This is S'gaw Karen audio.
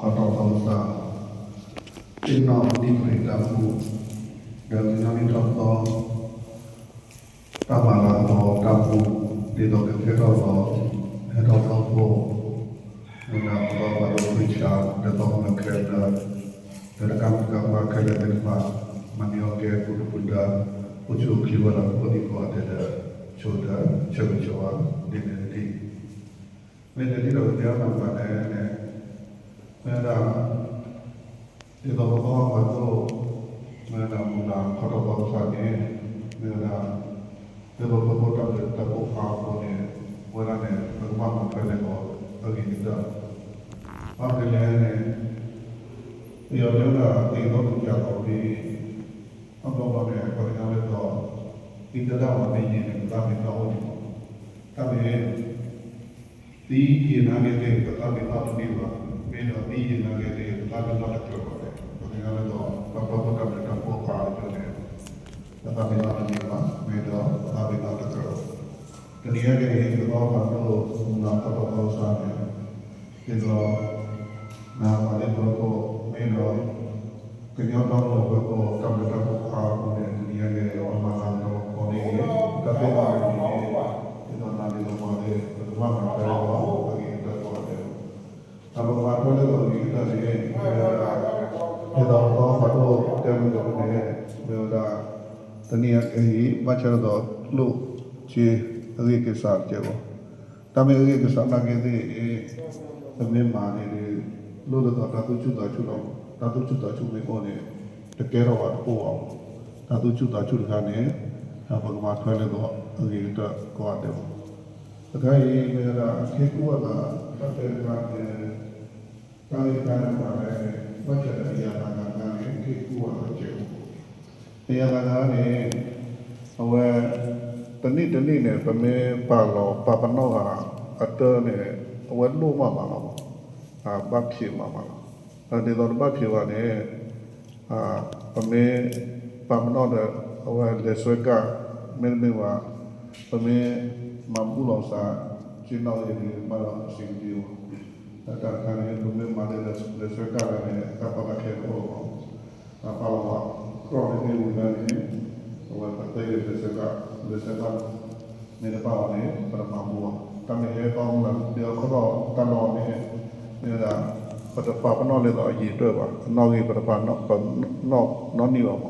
ခီတီၢ်သီကစၢ်, သ့ၣ်နီၣ်ဒံၣ်ပရံးတၢ်ပူ, ဒီးကညီနံၣ်ထီၣ်သီ တၢ်မၤလၤကပီၤတၢ်ပူ, ဒ်သိးကကဲထီၣ်သီ, ဟဲထီၣ်သီဖိ, မ့ၢ်ဒၣ်ပသီပှၤဒိၣ်ဖုဆါ ဒီးသီမုၢ်ခဲလၢာ်, ဒီးတကးမုၢ်တကးပှၤခဲလၢာ်သ့ၣ်တဖၣ် မၤန့ၢ်အီၣ်ကဲပူၤဒုၣ်ပူၤဒါ, အိၣ်ဆူၣ်အိၣ်ချ့ဝဲဒၣ်ကိးဒံကိးဂၤဒဲးဒီး ဆိဒီးဆၢဂ့ၤဆၢဝါဒ်န့ၣ်တက့ၢ်. မ့ၢ်တၢ်ဒ်သိးကတဲအီၤနၤဘၣ်လဲၣ်န့ၣ်, မ့ၢ်ဝဲဒၣ် ဒ်သိးပသီပှၤဒိၣ်, မ့ၢ်ဝဲဒၣ်မုၢ်လၢ်ခီတီၢ်သီကစၢ်န့ၣ်, မ့ၢ်ဝဲဒၣ် ဒ်သိးပဖိတၢ်ဘျုးတၢ်ဖှိၣ်အါအဃိန့ၣ်, ဝဲဒၣ်န့ၣ် ပကဘၣ်မၤထွဲလဲၤဒီးအဂ့ၤကတၢၢ်, ဘၣ်မနုၤလဲၣ်န့ၣ်, ပယီၤတဲဝဲဒၣ် သ့ၣ်သီတကးလီၤန့ၣ်, အဘျီဘျီန့ၣ် ပှၤကညီလၢဒီး သံတဒၣ်ဝဲမ့ၢ်ယံာ်န့ၣ် ပသးမ့ၢ်နီၣ်အိၣ်န့ၣ်လီၤ. တၢ်မ့ၢ် သံယံာ်နာ်က့သ့ၣ် ပသးမ့ၢ်နီၣ်တန့ၢ်ဘၣ်, မ့ၢ်ဒီးသံယံာ်နာ်က့သ့ၣ် ပသးမ့ၢ်နီၣ်တကြၢးဘၣ်န့ၣ် ပှၤကညီလၢဒီး ပှၤဖှီၣ်ဖိတၢ်ဘျုးတၢ်ဖှိၣ်အါအဃိန့ၣ် ပသးမ့ၢ်နီၣ်တန့ၢ်ဘၣ်, မ့ၢ်ဒီးပသးမ့ၢ်နီၣ်တကြၢးဘၣ်. တနံၤအံၤကဲအံၤ ပသီပှၤဒိၣ်မုၢ်လၢ်ခီတီၢ်သီကစၢ်န့ၣ် ဒ်သိး နပှၤလၢပှဲၤဖိ မ့ၢ်ဒီး ကညီဒီကလုာ်ပှဲၤဖိ တၢ်ဘျုးတၢ်ဖှိၣ်အါအဃိန့ၣ် တနံၤအံၤကဲအံၤ ပမၤလၤကပီၤန့ၢ်ဂ့ၤ တၢ်သ့ၣ်တဖၣ်န့ၣ် ဒ်သိးနၤဒ်သိးပှၤသ့ၣ် ပကဘၣ်မၤထွဲလၢအဂ့ၤကတၢၢ်ကိးဂၤဒဲးလီၤ. တၢ်ပကမၤထွဲလၢအဂ့ၤကတၢၢ်န့ၣ် မ့ၢ်ဝဲဒၣ် ဒ်သိးပသီပှၤဒိၣ်တဲမုၢ်ကန့ၣ် မ့ၢ်ဝဲဒၣ် တနံၤအံၤ ဘၣ်ဆၣ်ဒီး ကျိၣ်စ့အဂ့ၢ်က့ၤစးတကဲးဘၣ်. တၢ်မ့ၢ်အဂ့ၢ်က့ၤစးနာ်က့သ့ၣ်အံၤ ပမ့ၢ်မၤန့ၣ်ဒီး လိၣ်ဒ်သိးတၢ်သူၣ်ဆူၣ်သးဆူၣ်လီၤ. တၢ်သူၣ်ဆူၣ်သးဆူၣ်မ့ၢ်အိၣ်န့ၣ် တကဲထီၣ်ဘၣ်တအိၣ်ဘၣ်. တၢ်သူၣ်ဆူၣ်သးဆူၣ်တခါန့ၣ် ပကမၤထွဲလၢအဂ့ၤကတၢၢ်ကိးဂၤဒဲးလီၤ. တခါအံၤ မ့ၢ်ဝဲဒၣ် ခ့ကူဝဲဒၣ် တၢ်တဲတခါန့ၣ် တၢ်ဂ့ၢ်တခါန့ၣ်မ့ၢ်လဲၣ်န့ၣ် ဘၣ်ဆၣ်ဒီး အယၤသးဂၤတခါန့ၣ် ခ့ကူဝဲဒၣ်စဲးဖိ အယၤသးဂၤန့ၣ် အဝဲ တနံၣ်တနံၣ်န့ၣ် ပမ့ၢ်ပာ်လီၤပာ်ပနီၣ်ဂၤအတၢၢ်န့ၣ် အဝဲလိၣ်မးမးလီၤ. ဘၣ်ဖံးမးမးလီၤ. ဒ်သိးတဘၣ်ဖံးဘၣ်န့ၣ် ပမ့ၢ်ပာ်ပနီၣ်ဒီး အဝဲလဲၤဆွဲကၣ် မ့တမ့ၢ်ဘၣ် ပမ့ၢ်မၤဘူၣ်လီၤစး က့နီၣ်ဂ့ၤန့ၣ် ဘၣ်လီၤစံးကဒံအီၤ တၢ်တခါန့ၣ် ပမ့ၢ်မၤဒီးလဲၤဆွဲကၣ်လၢန့ၣ် တၢ်ကီတၢ်ခဲတအိၣ်လၢၤဘၣ်. ပာ်လီၤဘၣ် ကြၢးန့ၣ်မ့ၢ်ဝံၤလၢန့ၣ် အဝဲပသ့လၢလဲၤဆွဲကၣ် လဲၤဆွဲကၣ် မ့ၢ်တဘၣ်ဘၣ်န့ၣ် ပတမၤဘူၣ်ဘၣ်. တၢ်မ့ၢ်ဟဲဘၣ်မူလၢဒ်အခီၣ်ထီၣ်တၢ်လီၢ်န့ၣ် မ့ၢ်ဝဲဒၣ် ပတပာ်ပနီၣ်လၢအယံာ်တၢၢ်ဘၣ်. အနီၣ်ဂံၢ်ပတပာ်ပနီၣ်နီတနံၣ်ဘၣ်မး.